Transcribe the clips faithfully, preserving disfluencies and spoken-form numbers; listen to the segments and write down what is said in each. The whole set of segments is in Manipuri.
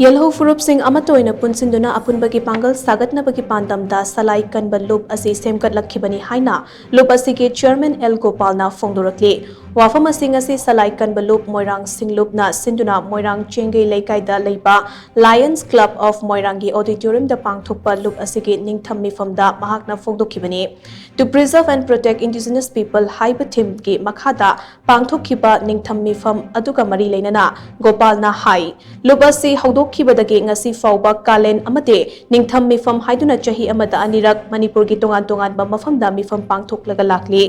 ꯌꯦꯜꯍꯧ ꯐꯨꯔꯨꯞꯁꯤꯡ ꯑꯃꯠꯇ ꯑꯣꯏꯅ ꯄꯨꯟꯁꯤꯟꯗꯨꯅ ꯑꯄꯨꯟꯕꯒꯤ ꯄꯥꯡꯒꯜ ꯁꯥꯒꯠꯅꯕꯒꯤ ꯄꯥꯟꯗꯝꯗ ꯁꯂꯥꯏ ꯀꯟꯕ ꯂꯨꯞ ꯑꯁꯤ ꯁꯦꯝꯒꯠꯂꯛꯈꯤꯕꯅꯤ ꯍꯥꯏꯅ ꯂꯨꯞ ꯑꯁꯤꯒꯤ ꯆꯤꯌꯔꯃꯦꯟ ꯑꯦꯜ ꯒꯣꯄꯥꯜꯅ ꯐꯣꯡꯗꯣꯔꯛꯂꯤ꯫ ꯋꯥꯐꯝ ꯑꯁꯤ ꯉꯁꯤ ꯁꯂꯥꯏ ꯀꯟꯕ ꯂꯨꯞ ꯃꯣꯏꯔꯥꯡ ꯁꯤꯡꯂꯨꯞꯅ ꯁꯤꯟꯗꯨꯅ ꯃꯣꯏꯔꯥꯡ ꯆꯦꯡꯒꯩ ꯂꯩꯀꯥꯏꯗ ꯂꯩꯕ Lions Club of ꯃꯣꯏꯔꯥꯡꯒꯤ auditoriumꯗ ꯄꯥꯡꯊꯣꯛꯄ ꯂꯨꯞ ꯑꯁꯤꯒꯤ ꯅꯤꯡꯊꯝ ꯃꯤꯐꯝꯗ ꯃꯍꯥꯛꯅ ꯐꯣꯡꯗꯣꯛꯈꯤꯕꯅꯤ꯫ To preserve and protect indigenous people ꯍꯥꯏꯕ themeꯒꯤ ꯃꯈꯥꯗ ꯄꯥꯡꯊꯣꯛꯈꯤꯕ ꯅꯤꯡꯊꯝ ꯃꯤꯐꯝ ꯑꯗꯨꯒ ꯃꯔꯤ ꯂꯩꯅꯅ ꯒꯣꯄꯥꯜꯅ ꯍꯥꯏ, ꯂꯨꯞ ꯑꯁꯤ ꯍꯧꯗꯣꯛꯈꯤꯕꯗꯒꯤ ꯉꯁꯤ ꯐꯥꯎꯕ ꯀꯥꯂꯦꯟ ꯑꯃꯗꯤ ꯅꯤꯡꯊꯝ ꯃꯤꯐꯝ ꯍꯥꯏꯗꯨꯅ ꯆꯍꯤ ꯑꯃꯗ ꯑꯅꯤꯔꯛ ꯃꯅꯤꯄꯨꯔꯒꯤ ꯇꯣꯉꯥꯟ ꯇꯣꯉꯥꯟꯕ ꯃꯐꯝꯗ ꯃꯤꯐꯝ ꯄꯥꯡꯊꯣꯛꯂꯒ ꯂꯥꯛꯂꯤ꯫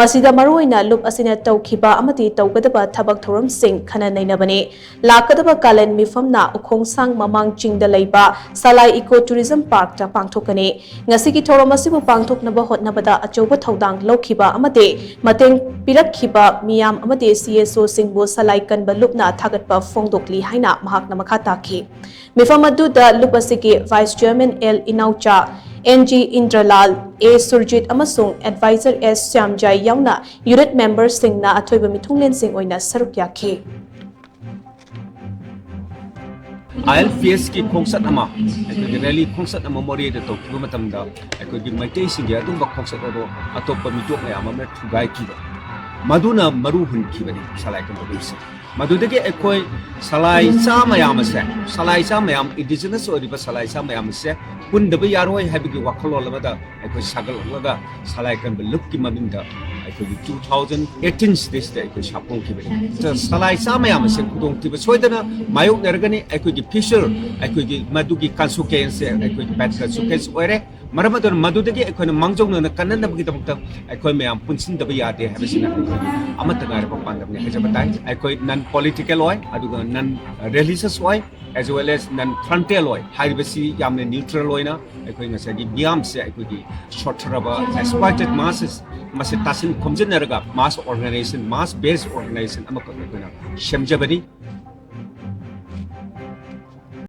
ꯃꯁꯤꯗ ꯃꯔꯨꯑꯣꯏꯅ ꯂꯨꯞ ꯑꯁꯤꯅ ꯇꯧꯈꯤꯕ ꯑꯃꯗꯤ ꯇꯧꯒꯗꯕ ꯊꯕꯛ ꯊꯧꯔꯝꯁꯤꯡ ꯈꯟꯅ ꯅꯩꯅꯕꯅꯤ꯫ ꯂꯥꯛꯀꯗꯕ ꯀꯥꯂꯦꯟ ꯃꯤꯐꯝꯅ ꯎꯈꯣꯡꯁꯥꯡ ꯃꯃꯥꯡ ꯆꯤꯡꯗ ꯂꯩꯕ ꯁꯂꯥꯏ Eco Tourism Parkꯇ ꯄꯥꯡꯊꯣꯛꯀꯅꯤ꯫ ꯉꯁꯤꯒꯤ ꯊꯧꯔꯝ ꯑꯁꯤꯕꯨ ꯄꯥꯡꯊꯣꯛꯅꯕ ꯍꯣꯠꯅꯕꯗ ꯑꯆꯧꯕ ꯊꯧꯗꯥꯡ ꯂꯧꯈꯤꯕ ꯑꯃꯗꯤ ꯃꯇꯦꯡ ꯄꯤꯔꯛꯈꯤꯕ ꯃꯤꯌꯥꯝ ꯑꯃꯗꯤ CSOꯁꯤꯡꯕꯨ ꯁꯂꯥꯏ ꯀꯟꯕ ꯂꯨꯞꯅ ꯊꯥꯒꯠꯄ ꯐꯣꯡꯗꯣꯛꯂꯤ ꯍꯥꯏꯅ ꯃꯍꯥꯛꯅ ꯃꯈꯥ ꯇꯥꯈꯤ꯫ ꯃꯤꯐꯝ ꯑꯗꯨꯗ ꯂꯨꯞ ꯑꯁꯤꯒꯤ Vice Chairman L Inaocha, N G Indralal, A Surjit ꯑꯃꯁꯨꯡ Advisor ꯑꯦꯁ ꯁ꯭ꯌꯥꯝꯖꯥꯏ ꯌꯥꯎꯅ unit memberꯁꯤꯡꯅ ꯑꯊꯣꯏꯕ ꯃꯤꯊꯨꯡꯂꯦꯟꯁꯤꯡ ꯑꯣꯏꯅ ꯁꯔꯨꯛ ꯌꯥꯈꯤ꯫ ILPSꯀꯤ ꯈꯣꯡꯆꯠ ꯑꯃ, ꯑꯩꯈꯣꯏꯒꯤ rally ꯈꯣꯡꯆꯠ ꯑꯃ ꯃꯣꯔꯦꯗ ꯇꯧꯈꯤꯕ ꯃꯇꯝꯗ ꯑꯩꯈꯣꯏꯒꯤ ꯃꯩꯇꯩꯁꯤꯡꯒꯤ ꯑꯗꯨꯝꯕ ꯈꯣꯡꯆꯠ ꯑꯗꯣ ꯑꯇꯣꯞꯄ ꯃꯤꯇꯣꯞ ꯃꯌꯥꯝ ꯑꯃꯅ ꯊꯨꯒꯥꯏꯈꯤꯕ, ꯃꯗꯨꯅ ꯃꯔꯨ ꯍꯨꯟꯈꯤꯕꯅꯤ ꯁꯂꯥꯏ ꯀꯟꯕ ꯂꯨꯞꯁꯦ꯫ ꯃꯗꯨꯗꯒꯤ ꯑꯩꯈꯣꯏ ꯁꯂꯥꯏ ꯆꯥ ꯃꯌꯥꯝ ꯑꯁꯦ, ꯁꯂꯥꯏ ꯆꯥ ꯃꯌꯥꯝ, indigenous ꯑꯣꯏꯔꯤꯕ ꯁꯂꯥꯏ ꯆꯥ ꯃꯌꯥꯝ ꯑꯁꯦ ꯄꯨꯟꯗꯕ ꯌꯥꯔꯣꯏ ꯍꯥꯏꯕꯒꯤ ꯋꯥꯈꯜꯂꯣꯟ ꯑꯃꯗ ꯑꯩꯈꯣꯏ ꯁꯥꯒꯠꯂꯛꯂꯒ ꯁꯂꯥꯏ ꯀꯟꯕ ꯂꯨꯞꯀꯤ ꯃꯃꯤꯡꯗ ꯑꯩꯈꯣꯏꯒꯤ two thousand eighteen ꯁꯤꯗꯩꯁꯤꯗ ꯑꯩꯈꯣꯏ ꯁꯥꯐꯣꯡꯈꯤꯕꯅꯤ꯫ ꯁꯂꯥꯏ ꯆꯥ ꯃꯌꯥꯝ ꯑꯁꯦ ꯈꯨꯗꯣꯡꯊꯤꯕ ꯁꯣꯏꯗꯅ ꯃꯥꯌꯣꯛꯅꯔꯒꯅꯤ꯫ ꯑꯩꯈꯣꯏꯒꯤ future, ꯑꯩꯈꯣꯏꯒꯤ ꯃꯗꯨꯒꯤ consequence ꯑꯩꯈꯣꯏꯒꯤ bad consequence ꯑꯣꯏꯔꯦ꯫ ꯃꯔꯝ ꯑꯗꯨꯅ ꯃꯗꯨꯗꯒꯤ ꯑꯩꯈꯣꯏꯅ ꯃꯥꯡꯖꯧꯅꯅ ꯀꯟꯅꯅꯕꯒꯤꯗꯃꯛꯇ ꯑꯩꯈꯣꯏ ꯃꯌꯥꯝ ꯄꯨꯟꯁꯤꯟꯗꯕ ꯌꯥꯗꯦ ꯍꯥꯏꯕꯁꯤꯅ ꯑꯩꯈꯣꯏꯒꯤ ꯑꯃꯠꯇ ꯉꯥꯏꯔꯕ ꯄꯥꯟꯗꯝꯅꯤ ꯍꯥꯏꯖꯕ ꯇꯥꯏ꯫ ꯑꯩꯈꯣꯏ non political ꯑꯣꯏ, ꯑꯗꯨꯒ non religious ꯑꯣꯏ, as well as non frontal ꯑꯣꯏ꯫ ꯍꯥꯏꯔꯤꯕꯁꯤ ꯌꯥꯝꯅ neutral ꯑꯣꯏꯅ ꯑꯩꯈꯣꯏ ꯉꯁꯥꯏꯒꯤ ꯃꯤꯌꯥꯝꯁꯦ ꯑꯩꯈꯣꯏꯒꯤ ꯁꯣꯠꯊꯔꯕ exploited masses ꯃꯁꯤ ꯇꯥꯁꯤꯟ ꯈꯣꯝꯖꯤꯟꯅꯔꯒ mass organization, mass based organization ꯑꯃꯈꯛ ꯑꯩꯈꯣꯏꯅ ꯁꯦꯝꯖꯕꯅꯤ꯫